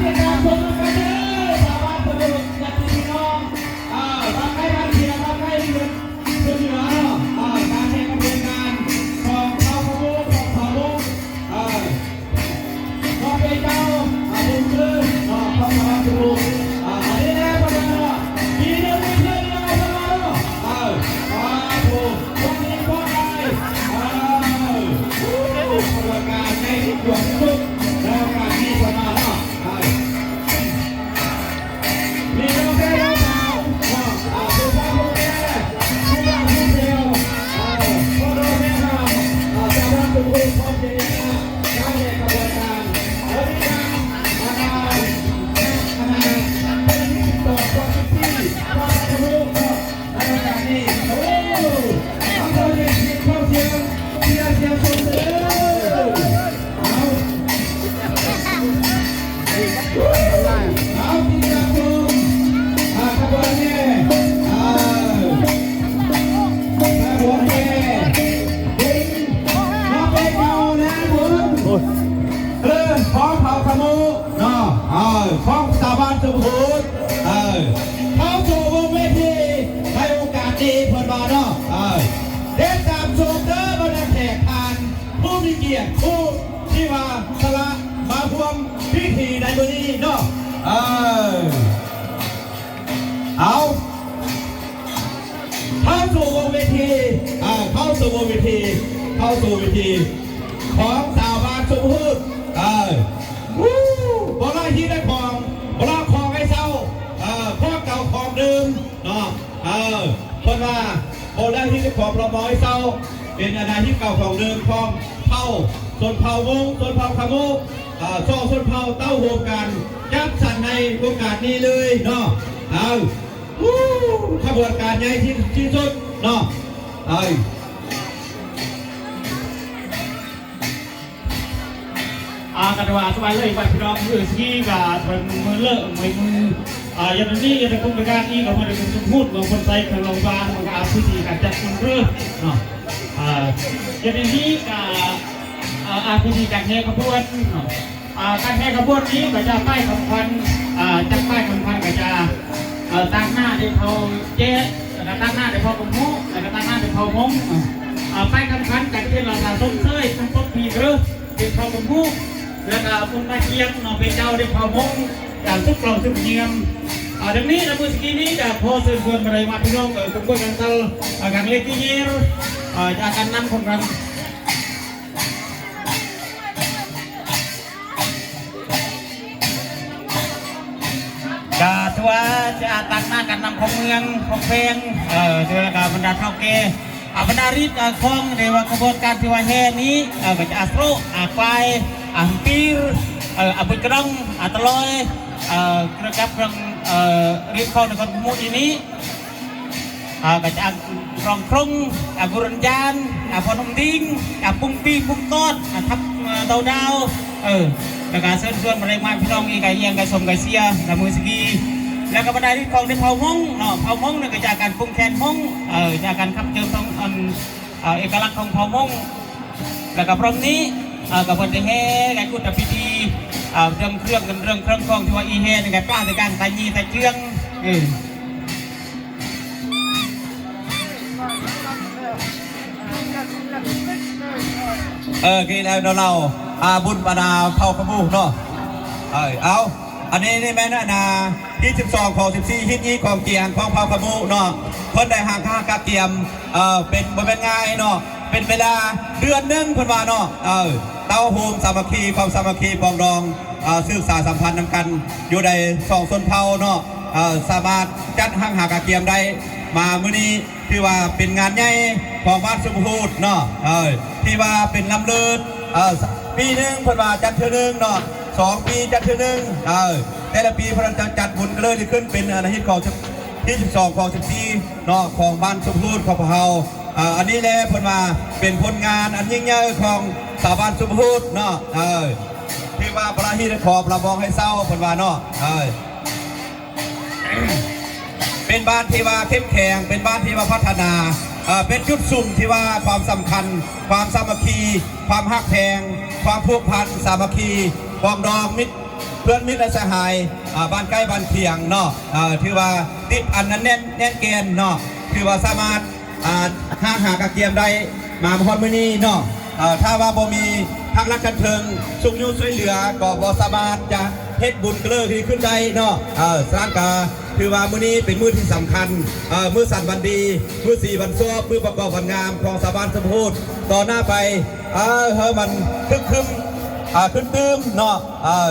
ເປັນການຊົມກັນເດີ ສາມາດເປັນເດີ ຍາດຕິພີ່ນ້ອງ ເອີ ທາງໃກ້ທາງເຂດ ທາງໃກ້ເຂດ ເປັນຢູ່ແລ້ວເນາະ ເອີ ການແຫ່ຂະບວນງານຂອງເຜົ່າຂະໂມງ ຂອງເຜົ່າມົ້ງ ເອີ ຂອງເປັນເຈົ້າ ອາ ບຸນຄືນເນາະ ຂອງສະຫວັນສຸວົງ ອາ ອັນນີ້ແຫຼະ ພວກເຮົາເນາະ ປີໜຶ່ງມີເທື່ອດຽວເທົ່ານັ້ນເນາະ ເອີ ອາ ໂອ້ ວັນນີ້ພວກໃດ ເອີ ໂອ້ ຂະບວນການໃຫຍ່ທີ່ສຸດໃນໂອກາດນີ້ເພິ່ນວ່າເນາະ ເອີ. ໂອ້ຍ ເອີ ຂອງເຜົ່າຂະໂມງເນາະ ເອີ ຂອງຊາວບ້ານຊົມໂພດ ເອີ ເຂົ້າສູ່ວົງເວທີໃນໂອກາດນີ້ເພິ່ນວ່າເນາະ ເອີ ຕິດຕາມຊົມເດີ ບັນດາແຂກທ່ານຜູ້ມີກຽດ ຜູ້ທີ່ວ່າສະຫຼະມາຮ່ວມພິທີໃນມື້ນີ້ເນາະ ເອີ ເອົາ ເຂົ້າສູ່ວົງເວທີ ເຂົ້າສູ່ວົງເວທີ ເຂົ້າສູ່ເວທີຂອງຊາວບ້ານຊົມໂພດ ເອີ ວູ ບໍ່ລະຮີດໃຫ້ຂອງ ບໍ່ລະຂອງໃຫ້ເຊົ່າ ເອີ ຂອງເກົ່າຂອງເດີມເນາະ ເອີ ເພິ່ນວ່າບໍ່ລະຮີດໃຫ້ຂອງ ບໍ່ລະມອງໃຫ້ເຊົ່າ ເປັນອັນໃດທີ່ເກົ່າຂອງເດີມຂອງເຜົ່າ ຊົນເຜົ່າມົ້ງ ຊົນເຜົ່າຂະໂມງ ເອີ ສອງຊົນເຜົ່າເຕົ້າໂຮມກັນ ຈັດສັນໃນໂອກາດນີ້ເລີຍເນາະ ເອົາ ວູ ຂະບວນການໃຫຍ່ທີ່ ທີ່ສຸດເນາະ ເອີ ອາ ກະຖືວ່າສະບາຍເລີຍ ບາດພີ່ນ້ອງ ມື້ສະກີກະເປັນມື້ເລີກ ມື້ ອາ ຍາມນີ້ ຍາມເປັນໂຄງການອີກ ກະເພິ່ນເປັນຊຸມພຸດເມືອງໂພນໄຊ ເຂດລອງບາງ ມັນກະອາ ພິທີການຈັດບຸນເລີກເນາະ ອາ ຍາມນີ້ກະ ອາ ອາ ພິທີການແຫ່ຂະບວນເນາະ ອາ ການແຫ່ຂະບວນນີ້ກະຈະປ້າຍຂອງຂວັນ ອາ ຈາກປ້າຍຂອງຂວັນກະຈະ ອາ ຕາງໜ້າໄດ້ເຜົ່າແຈ ແລ້ວກະຕາງໜ້າໄດ້ເຜົ່າກົມໂຮ ແລ້ວກະຕາງໜ້າໄດ້ເຜົ່າມົ້ງ ອາ ປ້າຍຂອງຂວັນກະຈະເປັນລາຄາຊົມເຊີຍ ທັງປົດປີເດີ ເປັນເຜົ່າກົມໂຮ ແລ້ວກະບຸນມາກຽງເນາະ ເປັນເຈົ້າໄດ້ເຜົ່າມົ້ງ ຈາກທຸກເຜົ່າທຸກເຮືອນ ອາ ດັ່ງນີ້ລະ ມື້ສະກີນີ້ກະຂໍເຊີນຊວນບັນດາພີ່ນ້ອງ ເອີ ກົມກວດການເຊົ່າ ອາ ການເລກທີ່ເຍ ອາ ຈາກການນຳຂອງການ ກະຖືວ່າຈະຕາງໜ້າການນຳຂອງເມືອງ ຂອງແຂວງ ເອີ ແລ້ວກະບັນດາເຖົ້າແກ່ ອາ ບັນດາລິດ ອາ ຂອງ ເອີ້ນວ່າຂະບວນການທີ່ວ່າແຫ່ນີ້ ເອີ ກະຈະອາໂສະ ອາຄວາຍ ອາຮຳປີ ເອີ ອາບຸດກະດອງ ອາຕະລອຍ ເອີ ເຄື່ອງຈັບເຄື່ອງ ເອີ ລິດຂອງນະຄອນພະນົມນີ້ ເອີ ກະຈະອາກອງຄົງ ອາບຸຣັນຍານ ອາພະນົມດິງ ອາປຸງປີ ປຸງຕອດ ອາທັບ ເອີ ເຕົາດາວ ເອີ ແລ້ວກະເຊີນຊວນບັນດາພີ່ນ້ອງອີກ ກະຢ້ຽມກະຊົມກະເຊຍ ລະມື້ສະກີ ແລ້ວກະບັນດາລິດຂອງເຜົ່າມົ້ງເນາະ ເຜົ່າມົ້ງນີ້ກະຈາກການປຸງແຄນມົ້ງ ເອີ ຈາກການຂັບເຈີມຂອງ ອັນ ເອີ ເອກະລັກຂອງເຜົ່າມົ້ງ ແລ້ວກະພ້ອມນີ້ ເອີ ກະເພິ່ນໄດ້ແຫ່ ກະກຸດຕະພິທີ ເອີ ເລື່ອງເຄື່ອງ ເລື່ອງເຄື່ອງຂອງທີ່ວ່າອີ່ແຫ່ນີ້ກະປາດຕະກາງຕາຢີຕາເຈືອງ ເອີ ເອີ ກະແລ້ວເນາະ ລາວ ອາ ບຸນບັນດາເຜົ່າຂະໂມງເນາະ ເອີ ເອົາ ອັນນີ້ນີ້ແມ່ນອັນນາ ຮີດສິບສອງ ຂອງສິບສີ່ ຮີດຍີ່ ຂອງກຽງ ຂອງເຜົ່າຂະໂມງເນາະ ເພິ່ນໄດ້ຫາກະກະກຽມ ເອີ ເປັນ ບໍ່ແມ່ນງ່າຍເນາະ ເປັນເວລາເດືອນໜຶ່ງເພິ່ນວ່າເນາະ ເອີ ເຕົ້າໂຮມສາມັກຄີ ຄວາມສາມັກຄີປອງດອງ ເອີ ສືບສານສຳພັນນຳກັນ ຢູ່ໃນສອງຊົນເຜົ່າເນາະ ເອີ ສາມາດຈັດຫາກະກຽມໄດ້ ມາມື້ນີ້ ຖືວ່າເປັນງານໃຫຍ່ຂອງບ້ານຊົມໂພດເນາະ ເອີ ທີ່ວ່າເປັນລຳເລີດ ເອີ ປີໜຶ່ງເພິ່ນວ່າຈັດເທື່ອໜຶ່ງເນາະ ສອງປີຈັດເທື່ອໜຶ່ງ ເອີ ແຕ່ລະປີເພິ່ນຈະຈັດບຸນ ກະເລີຍໄດ້ຂຶ້ນເປັນອັນນາ ຮີດຂອງ ຮີດສິບສອງ ຂອງສິບສີ່ເນາະ ຂອງບ້ານຊົມໂພດຂອງພວກເຮົາ ເອີ ອັນນີ້ແຫຼະເພິ່ນວ່າເປັນຜົນງານອັນຍິ່ງໃຫຍ່ຂອງຊາວບ້ານຊົມໂພດເນາະ ເອີ ຖືວ່າປະລະຮີດຂອງລະບອງໄຮເຊົາເພິ່ນວ່າເນາະ ເອີ ເປັນບ້ານທີ່ວ່າເຂັ້ມແຂງ ເປັນບ້ານທີ່ວ່າພັດທະນາ ເອີ ເປັນຈຸດສຸມທີ່ວ່າຄວາມສຳຄັນ ຄວາມສາມັກຄີ ຄວາມຮັກແພງ ຄວາມຜູກພັນສາມັກຄີ ປອງດອງມິດ ເພື່ອນມິດແລະສະຫາຍ ອ່າ ບ້ານໃກ້ບ້ານຄຽງເນາະ ເອີ ຖືວ່າຕິດອັນໜັກແໜ້ນແໜ້ນແກ່ນເນາະ ຖືວ່າສາມາດ ອ່າ ຫາ ຫາກະກຽມໄດ້ມາຮອດມື້ນີ້ເນາະ ເອີ ຖ້າວ່າບໍ່ມີພາກລັດຂັ້ນເທິງຊຸກຍູ້ຊ່ວຍເຫຼືອ ກໍບໍ່ສາມາດຈະເຮັດບຸນກະເລີທີ່ຂຶ້ນໄດ້ເນາະ ເອີ ສະນັ້ນກະຖືວ່າມື້ນີ້ເປັນມື້ທີ່ສຳຄັນ ເອີ ມື້ສັນວັນດີ ມື້ສີວັນຊອບ ມື້ປະກອບວັນງາມຂອງຊາວບ້ານຊົມໂພດ ຕໍ່ໜ້າໄປ ເອີ ໃຫ້ມັນຄຶກຄື້ມ ອ່າ ຄຶກຄື້ມເນາະ ເອີ.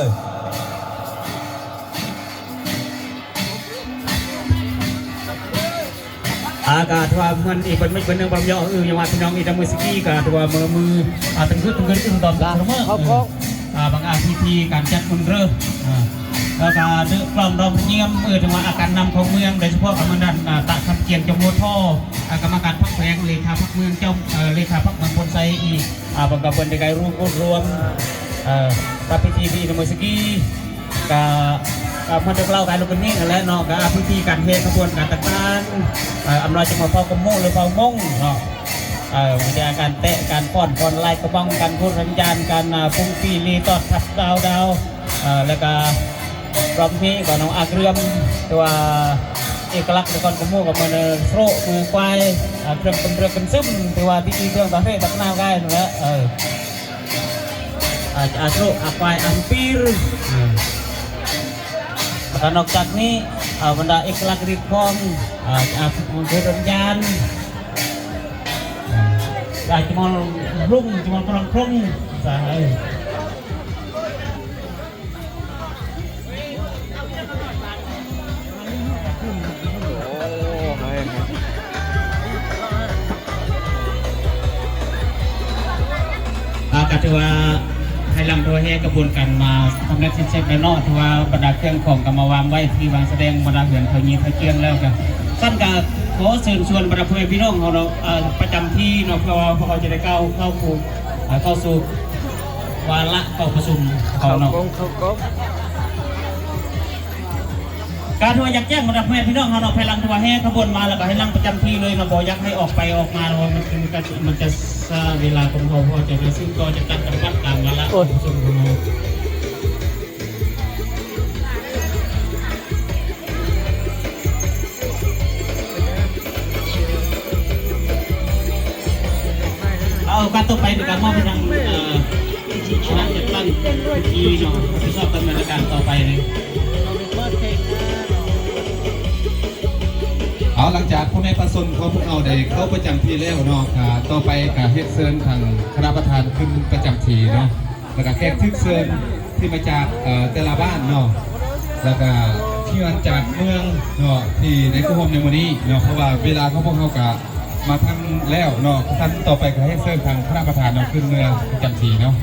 ອາ ກະຖືວ່າມັນອີກເປັນມື້ເປັນໜຶ່ງ ບໍ່ຢອກອື ຍັງວ່າພີ່ນ້ອງອີກນຳມື້ສະກີ ກະຖືວ່າມື້ ມື້ ອາ ເປັນຄືເປັນຄືອຶມດອມ ລະ ສະເໝີ ເອີ ອາ ບາງອາ ພິທີການຈັດບຸນເລີກ ອາ ແລ້ວກະເດີກລອງດອງພະນຽມ ເອີ ຖືວ່າອາການນຳຂອງເມືອງ ໂດຍສະເພາະກະເມືອງດ້ານ ອາ ຕະຄຳກຽງ ເຈົ້າໂມທໍ ອາ ກຳມະການພັກແຂວງ ເລຂາພັກເມືອງ ເຈົ້າ ເອີ ເລຂາພັກເມືອງໂພນໄຊອີກ ອາ ເບິ່ງກະເພິ່ນໄດ້ໄກລວມ ເອີ ປະເພນີດີນະໂມສະກີ ກະ ກະເພິ່ນໄດ້ເລົ່າການລົງກັນນີ້ຫັ້ນແຫຼະເນາະ ກະພິທີການແຫ່ຂະບວນການຕ່າງໆ ເອີ ອຳນວຍຈະມາເປົ່າກະໂມງ ຫຼືເປົ່າມົງເນາະ ເອີ ວິທະຍາການແຕະ ການຟ້ອນ ຟ້ອນລາຍກະບອງ ການໂຄດສັນຍານ ການ ອາ ປຸງປີລີຕອດທັບດາວດາວ ເອີ ແລ້ວກະ ລອມພີກອນເອົາອາກເລື່ອມ ແຕ່ວ່າເອກະລັກໃນກອນກະໝູ່ກະເໝີນໂຊະມືຄວາຍ ອາ ເຄື່ອງເປັນເລື່ອງເປັນຊຶມ ແຕ່ວ່າທີ່ອີເຄື່ອງຕາເຮຕາກະນາວກາຍນັ້ນແຫຼະ ເອີ ອາ ອາໂຊະອາຄວາຍອາປີຣ ເອີ ແລ້ວກະນອກຈາກນີ້ ອາ ບັນດາເອກະລັກຮີດຄອງ ອາ ອາເພດວິນຍານ ອາຈະມອງລຸງ ຈະມອງກະລອງຄົງ ສາ ເອີ. ອ່າ ກໍຖືວ່າໄພຫຼັງທົ່ວແຫ່ຂະບວນການມາສຳເລັດສິ້ນສຸດແລ້ວເນາະ ຖືວ່າບັນດາເຄື່ອງຂອງກໍມາວາງໄວ້ທີ່ວາງສະແດງ ບັນດາເຮືອນເຂົາຍິງເຂົາເຈື່ອນແລ້ວ ກໍຊັ້ນກໍຂໍເຊີນຊວນບັນດາພໍ່ແມ່ພີ່ນ້ອງເຮົາເນາະ ເອີ ປະຈຳທີ່ເນາະ ເພື່ອວ່າພວກເຮົາຈະໄດ້ກ່າວເຂົ້າສູ່ ເອີ ເຂົ້າສູ່ ວາລະກອງປະຊຸມຂອງເຮົາເນາະ ເຂົ້າກົງ ເຂົ້າກົງ ກະຖືວ່າຢາກແຈ້ງບັນດາພໍ່ແມ່ພີ່ນ້ອງເຮົາເນາະ ພາຍຫຼັງທີ່ວ່າແຫ່ຂະບວນມາແລ້ວກໍໃຫ້ນັ່ງປະຈຳທີ່ເລີຍເນາະ ບໍ່ຢາກໃຫ້ອອກໄປອອກມາເນາະ ມັນ ມັນ ມັນຈະ ມັນຈະຊ້າເວລາຂອງເຮົາ ເພາະວ່າຈະໄດ້ສືບຕໍ່ຈັດຕັ້ງປະຕິບັດຕາມວາລະ ໂອ້ຍ ຂອງປະຊາຊົນຂອງເຮົາ. ເອົາ ໂອກາດຕໍ່ໄປເປັນການມອບໃຫ້ທາງ ເອີ ຄະນະຈັດຕັ້ງທີ່ເນາະ ຮັບຜິດຊອບດຳເນີນການຕໍ່ໄປເລີຍ. ເອົາ ຫຼັງຈາກພໍ່ແມ່ປະຊາຊົນຂອງພວກເຮົາໄດ້ເຂົ້າປະຈຳທີ່ແລ້ວເນາະ ກະຕໍ່ໄປກະຮຽນເຊີນທາງຄະນະປະທານຂຶ້ນປະຈຳທີ່ເນາະ ແລ້ວກະແຂກຖືກເຊີນ ທີ່ມາຈາກ ເອີ ແຕ່ລະບ້ານເນາະ ແລ້ວກະທີ່ມາຈາກເມືອງເນາະ ທີ່ໄດ້ເຂົ້າຮ່ວມໃນມື້ນີ້ເນາະ ເພາະວ່າເວລາຂອງພວກເຮົາກະມາທັນແລ້ວເນາະ. ຂັ້ນຕອນຕໍ່ໄປກໍໃຫ້ເຊີນທາງຄະນະປະທານເນາະ ຂຶ້ນເມືອປະຈຳທີ່ເນາະ.